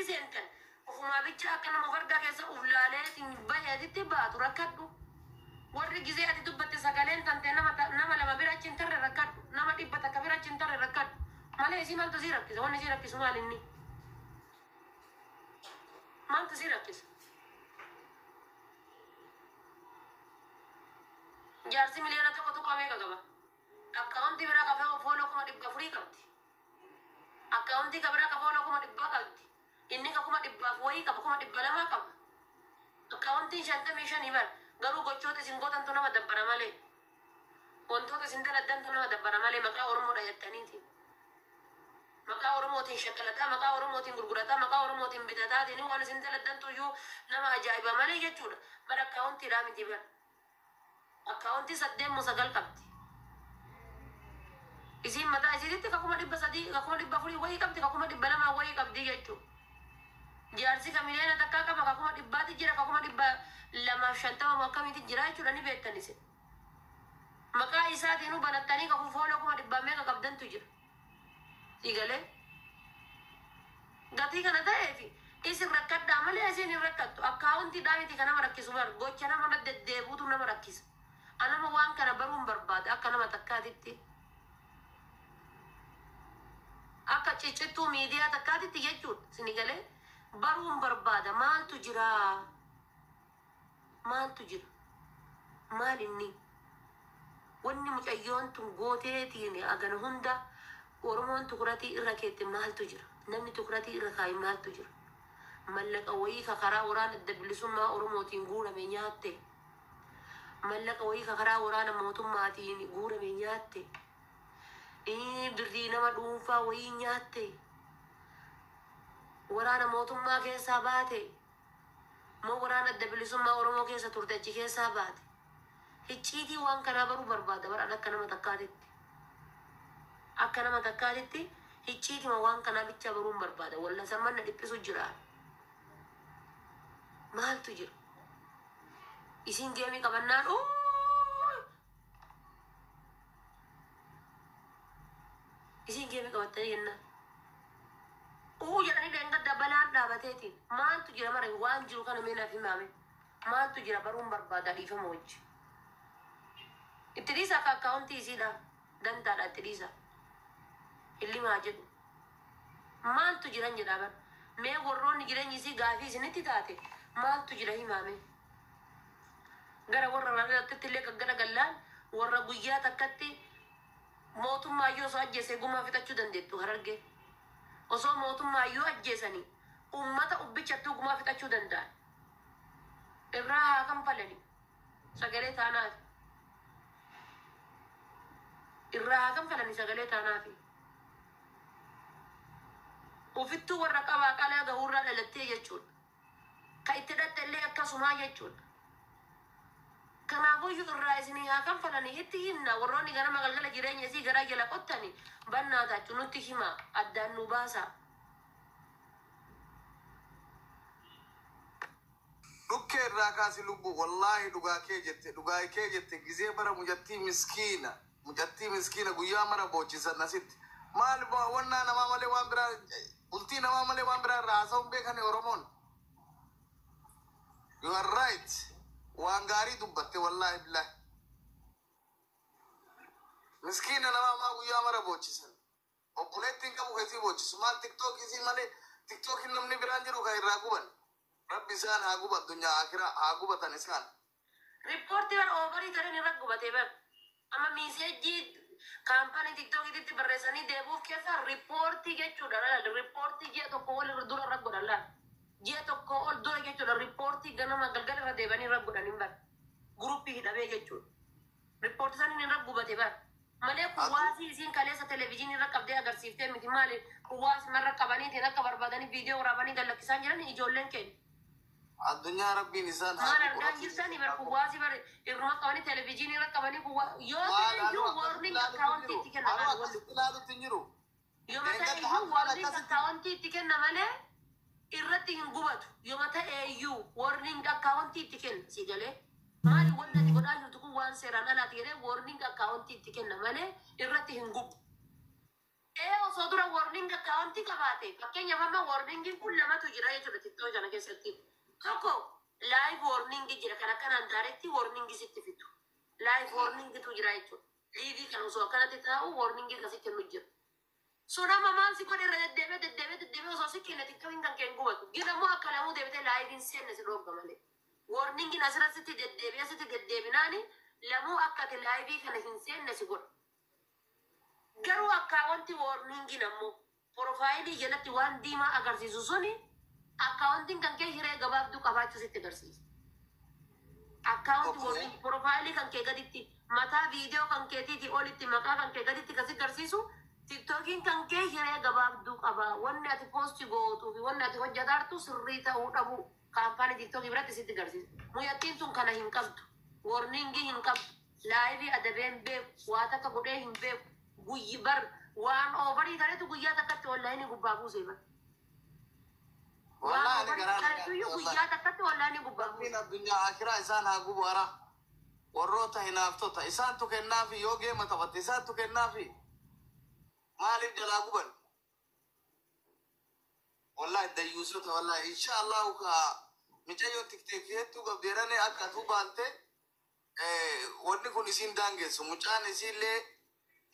seentan ufumaa bicha akka nama fardaa keessa uf laaleetiin baheetitti baatu rakkadhu. Warri gizee ati dubbatte sagaleen tantee nama lama bira achi hin tarre rakkadhu. Nama 100 bira achi hin tarre rakkadhu. Malee isii maaltu sii rakkisa? Wanni sii rakkisu maal inni? Maaltu sii rakkisa? Jaarsi miliyoona tokko tuqaa meeqa qaba? Akkaawuntii biraa ka follow 400,000 qabdi. Akkaawuntii ka biraa ka follow 100,000 qabdi. Inni ka kuma dhibbaaf wayii qaba, 200,000 qaba. Akkaawuntiin 55 bar. Garuu gochoota isin gootantu nama dabbara malee. Wantoota isin daladdantu nama dabbara malee maqaa Oromoodha jettaniiti. Maqaa Oromootiin shaqqalataa, maqaa Oromootiin gurgurataa, maqaa Oromootiin bitataatiin waan isin daladdantu iyyuu nama ajaa'iba malee jechuudha. Bar akkaawuntiidhaa miti bar. Akkaawuntii 8 moo 9 qabdi. Isiin mataa isiititti ka 300,000, ka 400,000 wayii qabdi, ka 200,000 wayii qabdi jechuudha. Jaarsi ka miliyoona 1 qaba, ka 100,000ti jira, ka 250,000 moo akkamiiti jira jechuudha, ni beektan isin. Maqaa isaatiinuu banattanii ka follow 100,000 meeqa qabdantu jira. Siigalee. Gatii kana ta'eefi isin rakkadhaa malee isin hin rakkattu. Akkaawuntiidhaa miti ka nama rakkisu bar, gocha nama irra deddeebuutu nama rakkisa. Anama waan kana baruun barbaada akka nama takkaatitti. Akka ciccittuu miidiyaa takkaatitti jechuudha. Sini galee baruun barbaada, maaltu jira? Maaltu jira? Maal inni? Wanni mucayyoon tun gooteetiin hagana hunda Oromoon tukuratii irra keette maaltu jira? Namni tukuratii irra kaaye maaltu jira? Mallaqa wayii ka karaa waraana Adda Bilisummaa Oromootiin guurame nyaatte? Mallaqa wayii ka karaa waraana mootummaatiin guurame nyaatte? Birrii nama dhuunfaa wayii nyaatte? Waraana mootummaa keessaa baate? Moo waraana Adda Bilisummaa Oromoo keessa turte achi keessaa baate? Hicciitii waan kanaa baruu barbaada bara akka nama takkaatitti. Akka nama takkaatitti hicciitima waan kanaa bichaa baruun barbaada. Walla samman na dhiphisu jira. Maaltu jira? Isiin geemii qabannaan "Ooy!" Isiin geemii qabattanii jennaan. Uu jedhanii dheengadda balaan dhaabateetiin maaltu jira mara, waan jiru kana mee naaf himaame. Maaltu jira baruun barbaada, dhiifama wajji. Itti dhiisa, akka akkaawuntii isiidha. Dantaadha, itti dhiisa. Hillimaa jedhu. Maaltu jiran jedhaa bar. Mee warroonni jireenyi isii gaafii isinitti taate maaltu jira himaame. Gara warra irraa illee gaggara gallaan warra guyyaa takkatti mootummaa osoo ajjeesee gumaa fixachuu dandeettu Harargee. Osoo mootummaa iyyuu ajjeesanii ummata ubbichattuu gumaa fixachuu danda'an. Irraa haa kanfalanii sagalee taanaafi. Irraa haa kanfalanii sagalee taanaafi. Ufittuu warra qabaa qalaa gahuurraa dhalattee jechuudha. Ka itti dhatte illee akkasumaa jechuudha. Kanaafuyyuu irraa isinii haa kanfalanii, itti himna. Warroonni ganama galgala jireenya isii garaa jala qottani bannaa taachu nutti hima, addaan nu baasaa. Dhukkee irraa kaasi lubbuu, wallaahi dhugaa kee jette, dhugaa kee jette. Gizee bara mucattii miskiina, mucattii miskiina guyyaa mara boochisan asitti maal wannaa namaa malee waan biraa, bultii namaa malee waan biraa irraa haasa'uun beekani Oromoon. You are right, waan gaarii dubbatte. Wallaahi billahi, miskiina namaa maa guyyaa mara boochisan? Obboleettiin qabu keessii boochisu maal? TikTok isii malee TikTokin namni biraan jiru kan irraa guban, Rabbi isaan haa guba, addunyaa akiraa haa gubatan isaan. Riippoortii bar oovarii tareen irra gubatee bar. Amma message kaampaanii TikTokiitti barreessanii deebuuf keessa riippoortii jechuudha. Laal, riippoortii ji'a tokko ol irra dura irra godhan laal. Ji'a tokko ol dura jechuudha, riippoortii ganama galgala irra deebanii irra godhan hin bar. Guruppii hidhamee jechuudha. Riippoortii saniin irra gubate bar. Malee kuwaasii isiin kaleessa televezyiinii irra qabdee agarsiiftee miti. Maali, kuwaasii marra qabaniitiin akka barbaadanii viidiyoo waraabanii gallakkisaan jiran ijoolleen keenya. Addunyaa Rabbiin isaan haa Maal gubu. argaa jirtani bar, kuwaasii bar irruma qabanii televezyiinii irra qabanii kuwaa yoo Maal ta'e anuu iyyuu akkasitti warning ilaalutti hin akkaawuntii jiru. itti kenna Anuu laal walli. akkasitti ilaalutti hin jiru. Yooma ta'e Dheengadda iyyuu hammaan warning akkasitti akkaawuntii itti kenna malee irratti hin gubatu. Yooma ta'e iyyuu warning akkaawuntii itti kenna, si galee. Maali, wanti ati godhaa jirtu kun waan seeraan alaati jedhee warning akkaawuntii itti kenna malee irratti hin gubu. Ee, osoo dura warning akkaawwantii qabaate, fakkeenyaaf amma warningiin kun lamatu jira jechuudha TikTok kana keessatti. Tokko live warning jira, kan akkanaan direct warning sitti fidu. Live warningitu jira jechuudha. Live kan osoo akkanatti taa'u warning akkasii kennu jira. Sun amma maal si godhe, irra deddeebi'ee deddeebi'ee deddeebi'ee osoo si kenne TikTokiin kan kee hin gubatu. Gina immoo akka lamuu deebitee liveiin seenne si dhoogga malee. Warningiin asirra sitti deddeebi'ee sitti deddeebinaani lamuu akka ati live kana hin seenne si godha. Garuu akkaawwanti warningiin ammoo profile jalatti waan diimaa agarsiisu suni akkaawwantiin kan kee hiree gabaabduu qabaachuu sitti agarsiisa. Akkaawwanti warning profile kan kee gaditti, mataa viidiyoo kan keetiitii olitti, maqaa kan kee gaditti kan si agarsiisu TikTokiin kan kee hiree gabaabduu qaba. Wanni ati post gootuu fi wanni ati hojjetaartu sirrii ta'uu dhabu kaampaanii TikTokii biratti sitti agarsiisa. Muyyattiin tun kana hin qabdu. Warningii hin qabdu. Live adabee hin beeku. Waa takka godhee hin beeku. Guyyi bar waan over ta'etu guyyaa takkatti online gubbaa buusee bar. Waan Wallahi ani over garaa na ta'etu nyaate iyyuu wallahi. guyyaa takkatti online gubbaa buuse. Rabbiin addunyaa akiraa isaan haa gubu hara. Warroota hinaaftota isaantu kennaafi, yoo geema taphatte isaantu kennaafi, maaliif jalaa guban? Wallahi dayyuusota, wallahi insha Allahu ka micayyoon TikTok hedduu qabdi jedhanii akka atuu baalte wanni kun isiin daangessu, mucaan isiillee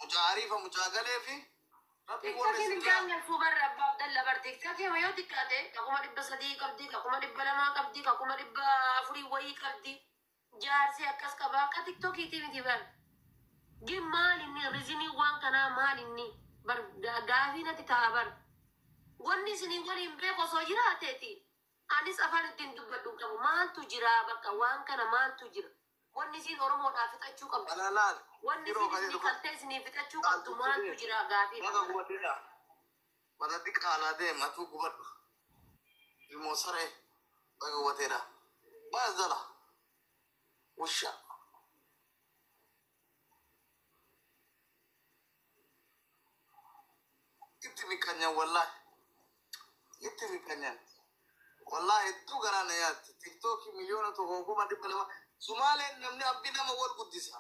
mucaa ariifa mucaa galee fi rabbi warra TikTokiin isin hin jaa daangessu barra abbaa Abdalla bar. TikTokii yoo xiqqaate ka 300,000 qabdi, ka 200,000 qabdi, ka 400,000 wayii qabdi. Jaarsi akkas qaba akka TikTokiitii miti bar. Gin maal inni reasonii waan kanaa, maal inni bar gaafii natti ta'a bar. Wanni isinii waliin beeku osoo jiraateeti. Anis afaan ittiin dubbadhu hin qabu. Maaltu jira bakka waan kana, maaltu jira? Wanni isiin Oromoodhaaf fixachuu qabdu. Kana laal Wanni yeroo isiin kan isinii jedhu kaltee isinii fixachuu qabdu maaltu jira, gaafii Baga qaba. gubatedha. Badaddi qaalaa deema atuu gubadhu. Ilmoo saree, baga gubateedha. Maal zala? Wusha. Itti miqqanyan wallahi. Itti miqqanyan. Wallahi hedduu garaa na nyaatti. TikTokii 1,200,000. Sumaaleen namni abbi nama wal guddisa.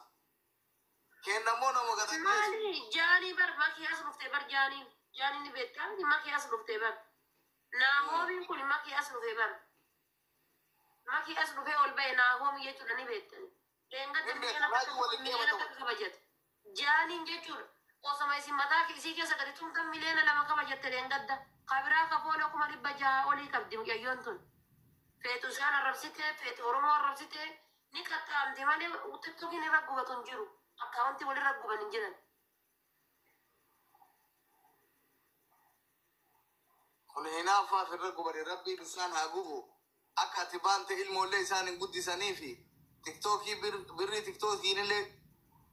Kennammoo nama gad ajjeesu. Maali jaanii bar makii as dhuftee bar jaaniin. Jaaniin ni beektaa miti, makii as dhuftee bar. Naahoomiin kun makii as dhufee bar. Makii as dhufee ol ba'e naahoomi jechuudha, ni beektani. Leengadda Hin miliyoona beeku. takka Raajii waliin deema miliyoona ta'u. takka kabajate. Jaaniin jechuudha. Osoma isin mataa isii keessa gadi tumtan 2 miliyoona kabajatte leengadda. Kabiraa kafooloo 600,000 olii qabdi mucayyoon tun. Feetu isaan arrabsite, feetu Oromoo arrabsite, ni qaxxaamti malee TikTokiin irra gubatu hin jiru. Akka wanti walirra guban hin jiran. Kun hinaaffaaf irra gubate, rabbiin isaan haa gubu. Akka ati baante ilmoollee isaan hin guddisanii fi TikTokii birrii TikTokiin illee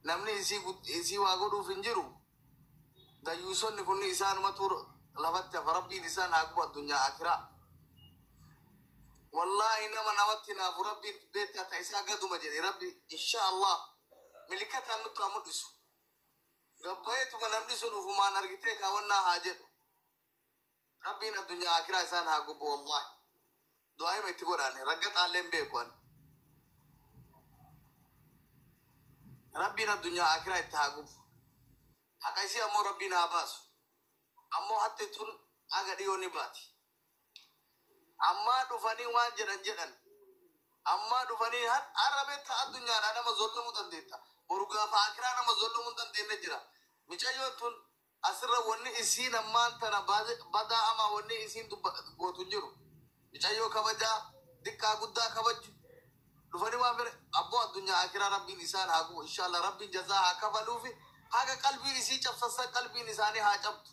namni isii isii waa godhuuf hin jiru. Dayyuusonni kun isaanumatu lafatti hafa, rabbiin isaan haa gubu addunyaa akiraa. Wallaahi nama namatti naafu rabbiin beektaa ta isaa gaduma jedhe, rabbi insha Allah milikataan nutti haa mul'isu. Gabbayeetuma namni sun ufumaan argitee kaawwannaa haa jedhu. Rabbiin addunyaa akiraa isaan haa gubu wallahi. Du'aa hima itti godhaane raggaxaallee hin beeku ani. Rabbiin addunyaa akiraa itti haa gubu. Haqa isii ammoo rabbiin haa baasu. Ammoo hatti tun haga dhiyoo ni baati. Ammaa dhufanii waan jedhan jedhan. Ammaa dhufanii har'a beektaa addunyaadhaa nama zollamuu dandeetta. Boru gaafa akiraa nama zollamuu hin dandeenye jira. Micayyoon tun asirra wanni isiin ammaan tana badaa amaa wanni isiin gootu hin jiru. Micayyoo kabajaa diqqaa guddaa kabaju. Dhufanii waan fedhe abboo addunyaa akiraa rabbiin isaan haa gubu. Inshallah rabbiin jazaa haa kafaluufi, haga qalbiin isii cabsassan qalbiin isaanii haa cabtu.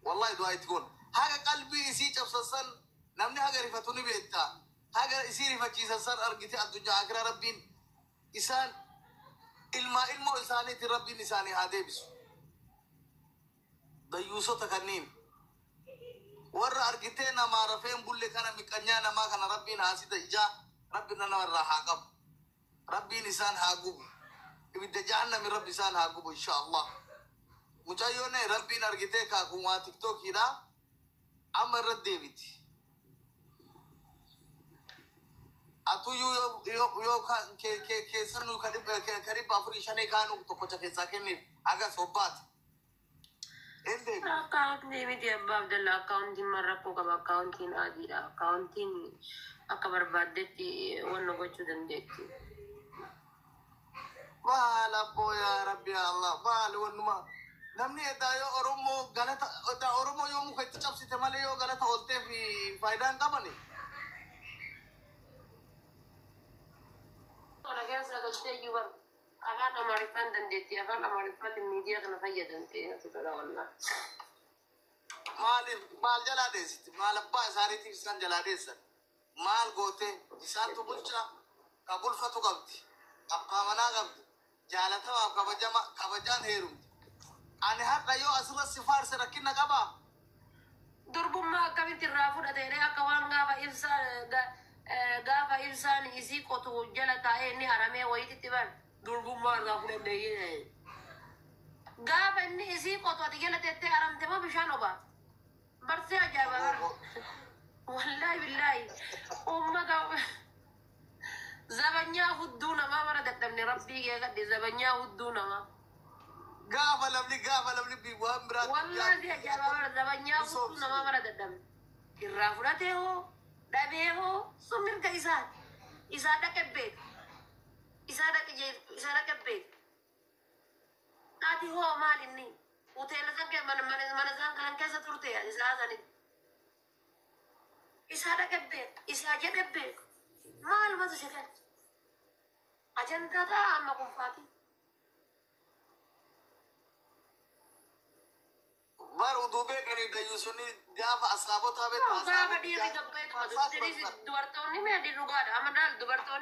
Wallahi du'aa itti goon. Haga qalbii isii cabsassan namni haga rifatu ni beekta. Haga isii rifachiisan san argite addunyaa akiraa rabbiin isaan ilmaa ilmoo isaaniitiin rabbiin isaanii haa deebisu. Dayyuusota kanneen warra argitee namaa rafeen bulle kana, miqanyaa namaa kana, rabbiin haasida ijaa rabbiin nama irraa haa qabu. Rabbiin isaan haa gubu. Ibidda jahannami rabbi isaan haa gubu insha Allah. Mucayyoon rabbiin argitee kaakumaa TikTokiidha amma irra deebiti. Atuyyuu yoo keessanuu ka 405 kaanuu tokkocha keessaa kenniif haga sobbaati. Hin deebi'u. Akkaawuntii miti abbaa Abdallaa, akkaawuntiin maal rakkoo qaba? Akkaawuntiin adiidha. Akkaawuntiin akka barbaaddetti wanna gochuu dandeetti. Maal abboo, yaa Rabbi, yaa Allah, maal wannuma namni edaa yoo Oromoo galata edaa Oromoo yoo muka itti cabsite malee yoo galata ooltee fi faayidaa hin qabani. Kana keessa galtee iyyuu bar afaan Amaariffaan dandeetti. Afaan Amaariffaatiin miidiyaa kana fayyadamtee natti tola wallaa. Maaliif maal jalaa deessiti? Maal abbaa isaaniitiif isaan jalaa deessan? Maal gootee isaantu bulchaa ka bulfatu qabdi. Abbaa manaa qabdi. Jaalatamaaf kabajama kabajaan heerumti. Ani har'a yoo asirra si faarse rakkina qabaa? Durbummaa akkamitti irraa fudhate? Akka waan gaafa ibsaa gaafa ibsaan isii qotu jala taa'ee inni haramee wayiitti bar durbummaa irraa fudhate. Gaafa inni isii qotu ati jala teettee haramte moo bishaan obaa? Barsee ajaa'ibaa bara. Wallaahi billaahi uummata zabanyaa hudduu namaa mara dadhabne, rabbii kee gadhe, zabanyaa hudduu namaa. Gaafa lamni waan biraa. Wallaahi ajaa'ibaa bara, zabanyaa hudduu namaa mara dadhabne. Irraa fudhatee hoo dhabee hoo sun mirga isaati. Isaa dhaqe beeka. Isaa dhaqe isaa dhaqe beeka. Ati hoo maal inni? Hoteela san mana mana mana isaan kanan keessa turte isaa sanitti. Isaa dhaqe beeka. Isaa jedhe beeka. Maalumatu si kan? Ajandaa ta'a amma kunfaati. Bar uduu beekanii dayyuusonni gaafa asaabotaa beektu. Gaafa dhiirri gabbeetu dubartoonni mee dhugaadha. Amma daal dubartoonni.